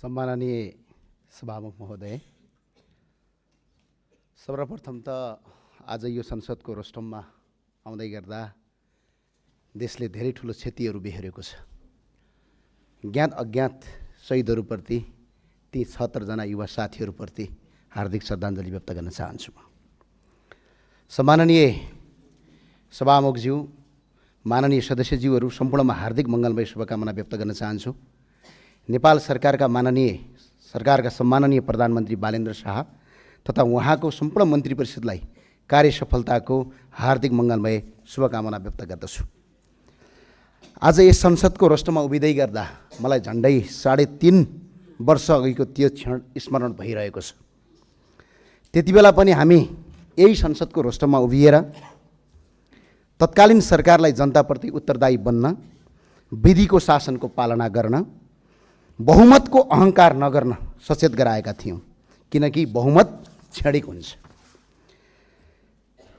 सम्माननीय सभामुख महोदय, सर्वप्रथम त आज यो संसदको रोस्टममा आउँदै गर्दा देशले धेरै ठुलो क्षतिहरू बेहोरेको छ। ज्ञात अज्ञात शहीदहरूप्रति ती 76 जना युवा साथीहरूप्रति हार्दिक श्रद्धाञ्जली व्यक्त गर्न चाहन्छु। सम्माननीय सभामुखज्यू, माननीय सदस्यज्यूहरू सम्पूर्णमा हार्दिक मङ्गलमय शुभकामना व्यक्त गर्न चाहन्छु। नेपाल सरकारका सम्माननीय प्रधानमन्त्री बालेन्द्र शाह तथा उहाँको सम्पूर्ण मन्त्री परिषदलाई कार्य सफलताको हार्दिक मङ्गलमय शुभकामना व्यक्त गर्दछु। आज यस संसदको रोस्टरमा उभिँदै गर्दा मलाई झन्डै 3.5 वर्ष अघिको त्यो क्षण स्मरण भइरहेको छ। त्यति बेला पनि हामी यही संसदको रोस्टरमा उभिएर तत्कालीन सरकारलाई जनताप्रति उत्तरदायी बन्न, विधिको शासनको पालना गर्न, बहुमतको अहङ्कार नगर्न सचेत गराएका थियौँ, किनकि बहुमत क्षणिक हुन्छ।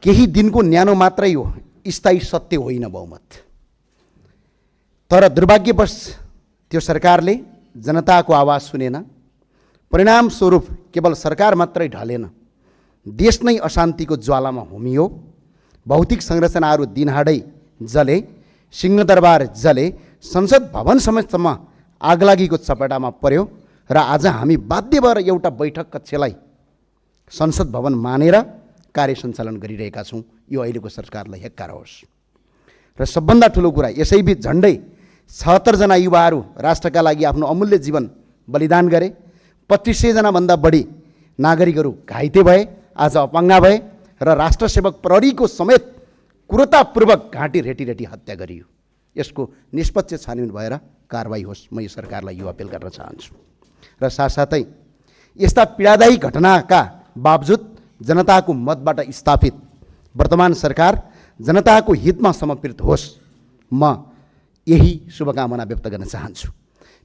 केही दिनको न्यानो मात्रै हो, स्थायी सत्य होइन बहुमत। तर दुर्भाग्यवश त्यो सरकारले जनताको आवाज सुनेन। परिणामस्वरूप केवल सरकार मात्रै ढलेन, देश नै अशान्तिको ज्वालामा होमियो। भौतिक संरचनाहरू दिनहाडै जले, सिंहदरबार जले, संसद भवन समेतसम्म आगलागीको चपेटामा पर्यो र आज हामी बाध्य भएर एउटा बैठक कक्षलाई संसद भवन मानेर कार्य सञ्चालन गरिरहेका छौँ। यो अहिलेको सरकारलाई हेक्कार होस्। र सबभन्दा ठुलो कुरा, यसैबीच झन्डै 76 जना युवाहरू राष्ट्रका लागि आफ्नो अमूल्य जीवन बलिदान गरे। 2500 जनाभन्दा बढी नागरिकहरू घाइते भए, आज अपाङ्ग भए र राष्ट्रसेवक प्रहरीको समेत क्रूरतापूर्वक घाँटी रेटी हत्या गरियो। यसको निष्पक्ष छानबिन भएर कारबाही होस्, म यो सरकारलाई यो अपिल गर्न चाहन्छु। र साथसाथै यस्ता पीडादायी घटनाका बावजुद जनताको मतबाट स्थापित वर्तमान सरकार जनताको हितमा समर्पित होस्, म यही शुभकामना व्यक्त गर्न चाहन्छु।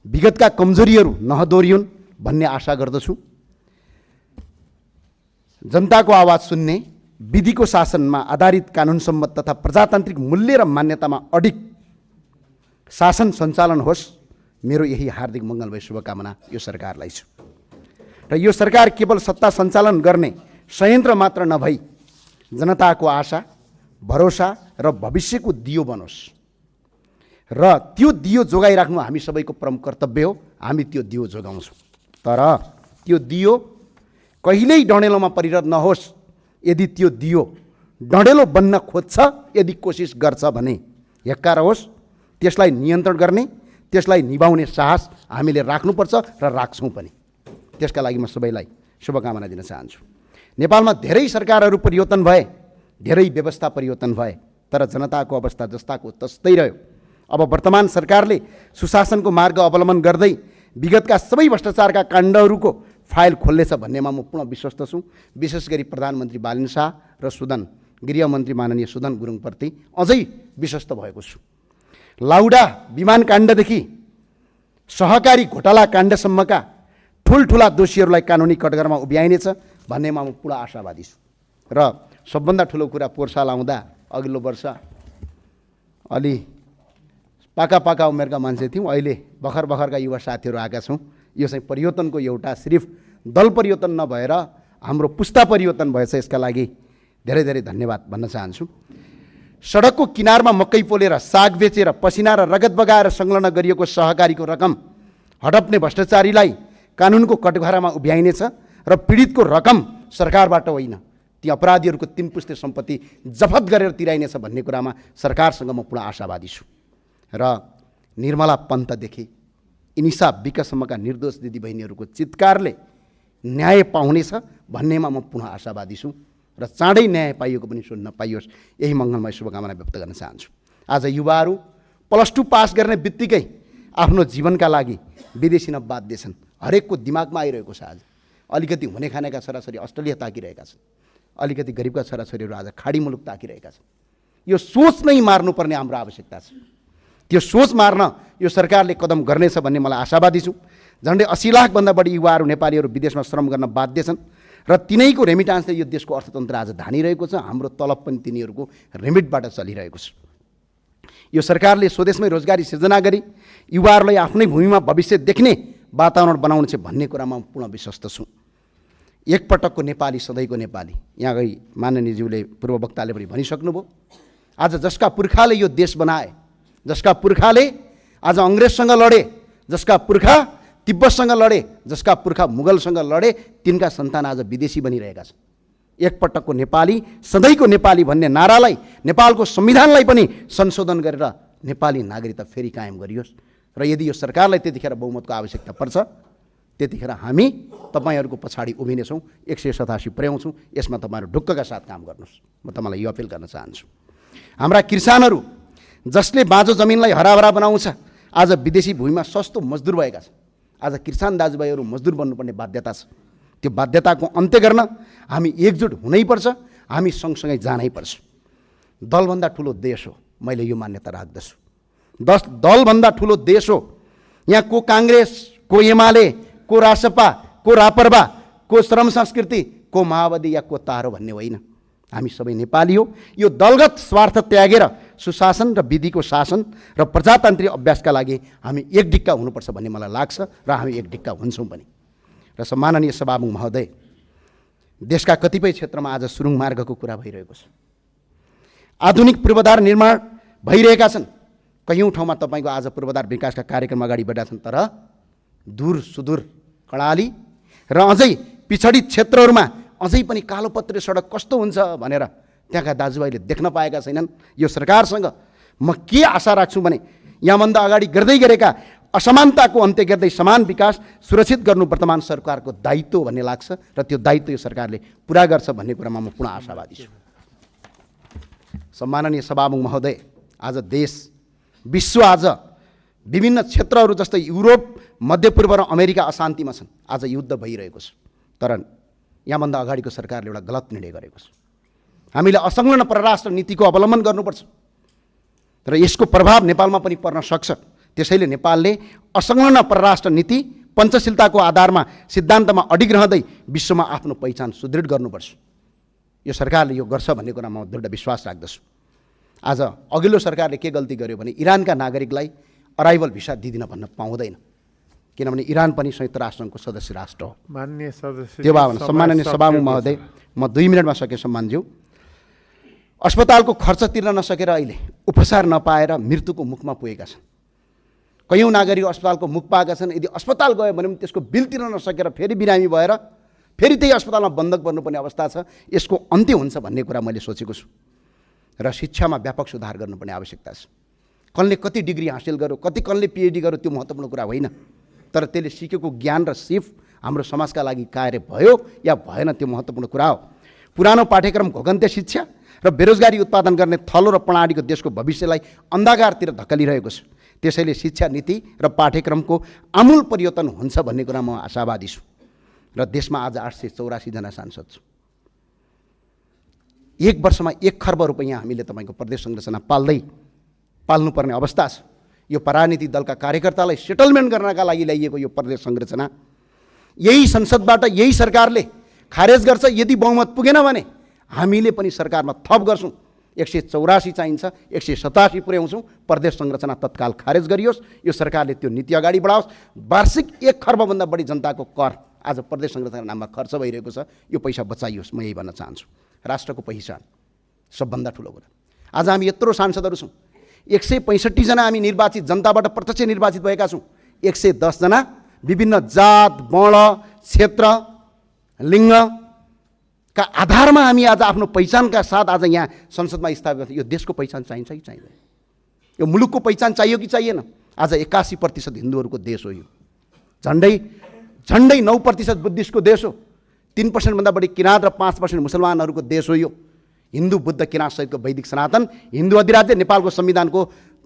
विगतका कमजोरीहरू नहदोरियुन् भन्ने आशा गर्दछु। जनताको आवाज सुन्ने, विधिको शासनमा आधारित कानुन सम्मत तथा प्रजातान्त्रिक मूल्य र मान्यतामा अडिग शासन सञ्चालन होस्, मेरो यही हार्दिक मङ्गलमय शुभकामना यो सरकारलाई छ। र यो सरकार केवल सत्ता सञ्चालन गर्ने संयन्त्र मात्र नभई जनताको आशा, भरोसा र भविष्यको दियो बनोस्। र त्यो दियो जोगाइराख्नु हामी सबैको प्रमुख कर्तव्य हो। हामी त्यो दियो जोगाउँछौँ। तर त्यो दियो कहिल्यै डढेलोमा परिणत नहोस्। यदि त्यो दियो डढेलो बन्न खोज्छ, यदि कोसिस गर्छ भने हेक्कार होस्। त्यसलाई नियन्त्रण गर्ने, त्यसलाई निभाउने साहस हामीले राख्नुपर्छ र राख्छौँ पनि। त्यसका लागि म सबैलाई शुभकामना दिन चाहन्छु। नेपालमा धेरै सरकारहरू परिवर्तन भए, धेरै व्यवस्था परिवर्तन भए, तर जनताको अवस्था जस्ताको तस्तै रह्यो। अब वर्तमान सरकारले सुशासनको मार्ग अवलम्बन गर्दै विगतका सबै भ्रष्टाचारका काण्डहरूको फाइल खोल्नेछ भन्नेमा म पूर्ण विश्वस्त छु। विशेष गरी प्रधानमन्त्री बालेन्द्र शाह र गृहमन्त्री माननीय सुदन गुरुङप्रति अझै विश्वस्त भएको छु। लाउडा विमान काण्डदेखि सहकारी घोटाला काण्डसम्मका ठुल्ठुला दोषीहरूलाई कानुनी कटघरामा उभ्याइनेछ भन्नेमा म पुरा आशावादी छु। र सबभन्दा ठुलो कुरा, पोहोर साल आउँदा अघिल्लो वर्ष अलि पाका उमेरका मान्छे थियौँ, अहिले भर्खरका युवा साथीहरू आएका छौँ। यो चाहिँ परिवर्तनको एउटा सिर्फ दल परिवर्तन नभएर हाम्रो पुस्ता परिवर्तन भएछ। यसका लागि धेरै धेरै धन्यवाद भन्न चाहन्छु। सडकको किनारमा मकै पोलेर, साग बेचेर, पसिना र रगत बगाएर संलग्न गरिएको सहकारीको रकम हडप्ने भ्रष्टाचारीलाई कानुनको कटघरामा उभ्याइनेछ र पीडितको रकम सरकारबाट होइन, ती अपराधीहरूको 3 पुस्ते सम्पत्ति जफत गरेर तिराइनेछ भन्ने कुरामा सरकारसँग म पुरा आशावादी छु। र निर्मला पन्तदेखि इनिसा विकसम्मका निर्दोष दिदीबहिनीहरूको चित्कारले न्याय पाउनेछ भन्नेमा म पुनः आशावादी छु। र चाँडै न्याय पाइएको पनि सुन्न पाइयोस्, यही मङ्गलमय शुभकामना व्यक्त गर्न चाहन्छु। आज युवाहरू +2 पास गर्ने बित्तिकै आफ्नो जीवनका लागि विदेशी न बाध्य छन्। हरेकको दिमागमा आइरहेको छ। आज अलिकति हुने खानेका छोराछोरी अस्ट्रेलिया ताकिरहेका छन्, अलिकति गरिबका छोराछोरीहरू आज खाडी मुलुक ताकिरहेका छन्। यो सोच नै मार्नुपर्ने हाम्रो आवश्यकता छ। त्यो सोच मार्न यो सरकारले कदम गर्नेछ भन्ने मलाई आशावादी छु। झन्डै 80 लाखभन्दा बढी युवाहरू नेपालीहरू विदेशमा श्रम गर्न बाध्य छन् र तिनैको रेमिटान्सले यो देशको अर्थतन्त्र आज धानिरहेको छ। हाम्रो तलब पनि तिनीहरूको रेमिटबाट चलिरहेको छ। यो सरकारले स्वदेशमै रोजगारी सिर्जना गरी युवाहरूलाई आफ्नै भूमिमा भविष्य देख्ने वातावरण बनाउनु छ भन्ने कुरामा म पूर्ण विश्वस्त छु। एकपटकको नेपाली सधैँको नेपाली। यहाँ अगाडि माननीयज्यूले पूर्व वक्ताले पनि भनिसक्नुभयो, आज जसका पुर्खाले यो देश बनाए, जसका पुर्खाले आज अङ्ग्रेजसँग लडे, जसका पुर्खा तिब्बतसँग लडे, जसका पुर्खा मुगलसँग लडे, तिनका सन्तान आज विदेशी बनिरहेका छन्। एकपटकको नेपाली सधैँको नेपाली भन्ने नारालाई, नेपालको संविधानलाई पनि संशोधन गरेर नेपाली नागरिकता फेरि कायम गरियोस्। र यदि यो सरकारलाई त्यतिखेर बहुमतको आवश्यकता पर्छ, त्यतिखेर हामी तपाईँहरूको पछाडि उभिनेछौँ, 187 पुर्याउँछौँ। यसमा तपाईँहरू ढुक्कका साथ काम गर्नुहोस्। म तपाईँलाई यो अपिल गर्न चाहन्छु। हाम्रा किसानहरू जसले बाँझो जमिनलाई हराभरा बनाउँछ, आज विदेशी भूमिमा सस्तो मजदुर भएका छन्। आज किसान दाजुभाइहरू मजदुर बन्नुपर्ने बाध्यता छ। त्यो बाध्यताको अन्त्य गर्न हामी एकजुट हुनैपर्छ, हामी सँगसँगै जानैपर्छ। दलभन्दा ठुलो देश हो, मैले यो मान्यता राख्दछु। दलभन्दा ठुलो देश हो। यहाँ को काङ्ग्रेस, को एमाले, को रासपा, को रापरपा, को श्रम संस्कृति, को माओवादी या को तारो भन्ने होइन। हामी सबै नेपाली हो। यो दलगत स्वार्थ त्यागेर सुशासन र विधिको शासन र प्रजातान्त्रिक अभ्यासका लागि हामी एक ढिक्का हुनुपर्छ भन्ने मलाई लाग्छ र हामी एक ढिक्का हुन्छौँ पनि। र सम्माननीय सभामुख महोदय, देशका कतिपय क्षेत्रमा आज सुरुङ मार्गको कुरा भइरहेको छ। आधुनिक पूर्वाधार निर्माण भइरहेका छन्। कयौँ ठाउँमा तपाईँको आज पूर्वाधार विकासका कार्यक्रम अगाडि बढेका छन्, तर दूर सुदूर कर्णाली र अझै पिछडित क्षेत्रहरूमा अझै पनि कालोपत्रे सडक कस्तो हुन्छ भनेर त्यहाँका दाजुभाइले देख्न पाएका छैनन्। यो सरकारसँग म के आशा राख्छु भने यहाँभन्दा अगाडि गर्दै गरेका असमानताको अन्त्य गर्दै समान विकास सुरक्षित गर्नु वर्तमान सरकारको दायित्व भन्ने लाग्छ र त्यो दायित्व यो सरकारले पुरा गर्छ भन्ने कुरामा म पूर्ण आशावादी छु। सम्माननीय सभामुख महोदय, आज देश विश्व आज विभिन्न क्षेत्रहरू जस्तै युरोप, मध्यपूर्व र अमेरिका अशान्तिमा छन्। आज युद्ध भइरहेको छ, तर यहाँभन्दा अगाडिको सरकारले एउटा गलत निर्णय गरेको छ। हामीले असंलग्न परराष्ट्र नीतिको अवलम्बन गर्नुपर्छ र यसको प्रभाव नेपालमा पनि पर्न सक्छ। त्यसैले नेपालले असंलग्न परराष्ट्र नीति पञ्चशीलताको आधारमा सिद्धान्तमा अडिग रहँदै विश्वमा आफ्नो पहिचान सुदृढ गर्नुपर्छ। यो सरकारले यो गर्छ भन्ने कुरामा म दृढ विश्वास राख्दछु। आज अघिल्लो सरकारले के गल्ती गर्यो भने इरानका नागरिकलाई अराइभल भिसा दिदिन भन्न पाउँदैन, किनभने इरान पनि संयुक्त राष्ट्रसङ्घको सदस्य राष्ट्र हो। माननीय सदस्य, त्यो भए सम्माननीय सभामुख महोदय, म 2 मिनटमा सके सम्मानज्यू। अस्पतालको खर्च तिर्न नसकेर अहिले उपचार नपाएर मृत्युको मुखमा पुगेका छन्। कयौँ नागरिक अस्पतालको मुख पाएका छन्। यदि अस्पताल गयो भने पनि त्यसको बिल तिर्न नसकेर फेरि बिरामी भएर फेरि त्यही अस्पतालमा बन्धक पर्नुपर्ने अवस्था छ। यसको अन्त्य हुन्छ भन्ने कुरा मैले सोचेको छु। र शिक्षामा व्यापक सुधार गर्नुपर्ने आवश्यकता छ। कसले कति डिग्री हासिल गर्यो, कति कसले पिएचडी गर्यो, त्यो महत्त्वपूर्ण कुरा होइन, तर त्यसले सिकेको ज्ञान र सिप हाम्रो समाजका लागि कार्य भयो या भएन त्यो महत्त्वपूर्ण कुरा हो। पुरानो पाठ्यक्रम घोगन्ते शिक्षा र बेरोजगारी उत्पादन गर्ने थलो र प्रणालीको देशको भविष्यलाई अन्धकारतिर धकेलिरहेको छ। त्यसैले शिक्षा नीति र पाठ्यक्रमको आमूल परिवर्तन हुन्छ भन्ने कुरा म आशावादी छु। र देशमा आज 884 जना सांसद छु। 1 वर्षमा 1 खर्ब रुपैयाँ हामीले तपाईँको प्रदेश संरचना पाल्नुपर्ने अवस्था छ। यो परानीति दलका कार्यकर्तालाई सेटलमेन्ट गर्नका लागि ल्याइएको यो प्रदेश संरचना यही संसदबाट यही सरकारले खारेज गर्छ। यदि बहुमत पुगेन भने हामीले पनि सरकारमा थप गर्छौँ। 184 चाहिन्छ, 187 पुर्याउँछौँ। प्रदेश संरचना तत्काल खारेज गरियोस्। यो सरकारले त्यो नीति अगाडि बढाओस्। वार्षिक 1 खर्बभन्दा बढी जनताको कर आज प्रदेश संरचना नाममा खर्च भइरहेको छ। यो पैसा बचाइयोस्, म यही भन्न चाहन्छु। राष्ट्रको पहिचान सबभन्दा ठुलो कुरा। आज हामी यत्रो सांसदहरू छौँ, 165 जना हामी निर्वाचित जनताबाट प्रत्यक्ष निर्वाचित भएका छौँ। 110 जना विभिन्न जात, वर्ण, क्षेत्र, लिङ्गका आधारमा हामी आज आफ्नो पहिचानका साथ आज यहाँ संसदमा स्थापित। यो देशको पहिचान चाहिन्छ कि चाहिँदैन? यो मुलुकको पहिचान चाहियो कि चाहिएन? आज 81% हिन्दूहरूको देश हो। यो झन्डै 9% बुद्धिस्टको देश हो। 3%भन्दा बढी किराँत र 5% मुसलमानहरूको देश हो। यो हिन्दू, बुद्ध, किराँत सहितको वैदिक सनातन हिन्दू अधिराज्य नेपालको संविधानको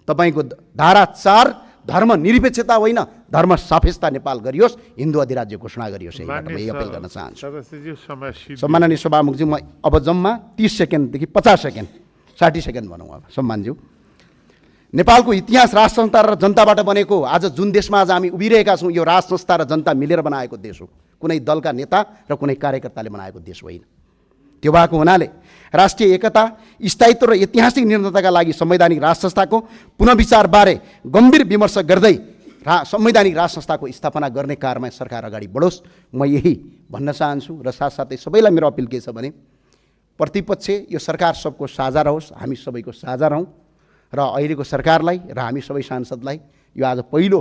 तपाईँको धारा 4 धर्म निरपेक्षता होइन, धर्म सापेक्षता नेपाल गरियोस्, हिन्दू अधिराज्य घोषणा गरियोस्। यही अपिल गर्न चाहन्छु। सम्माननीय सभामुखज्यू, म अब जम्मा 30 सेकेन्डदेखि 50 सेकेन्ड 60 सेकेन्ड भनौँ अब सम्मानज्यू। नेपालको इतिहास राज संस्था र जनताबाट बनेको। आज जुन देशमा आज हामी उभिरहेका छौँ, यो राज संस्था र जनता मिलेर बनाएको देश हो। कुनै दलका नेता र कुनै कार्यकर्ताले बनाएको देश होइन। त्यो भएको हुनाले राष्ट्रिय एकता, स्थायित्व र ऐतिहासिक निर्णयताका लागि संवैधानिक राज संस्थाको पुनर्विचारबारे गम्भीर विमर्श गर्दै संवैधानिक राज संस्थाको स्थापना गर्ने कार्यमा सरकार अगाडि बढोस्, म यही भन्न चाहन्छु। र साथसाथै सबैलाई मेरो अपिल के छ भने प्रतिपक्ष यो सरकार सबको साझा रहोस्, हामी सबैको साझा रहौँ र अहिलेको सरकारलाई र हामी सबै सांसदलाई यो आज पहिलो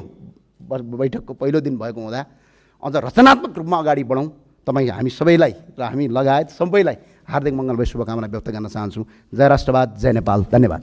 बैठकको पहिलो दिन भएको हुँदा अझ रचनात्मक रूपमा अगाडि बढौँ। तपाईँ हामी सबैलाई र हामी लगायत सबैलाई हार्दिक मङ्गलमय शुभकामना व्यक्त गर्न चाहन्छु। जय राष्ट्रवाद, जय नेपाल, धन्यवाद।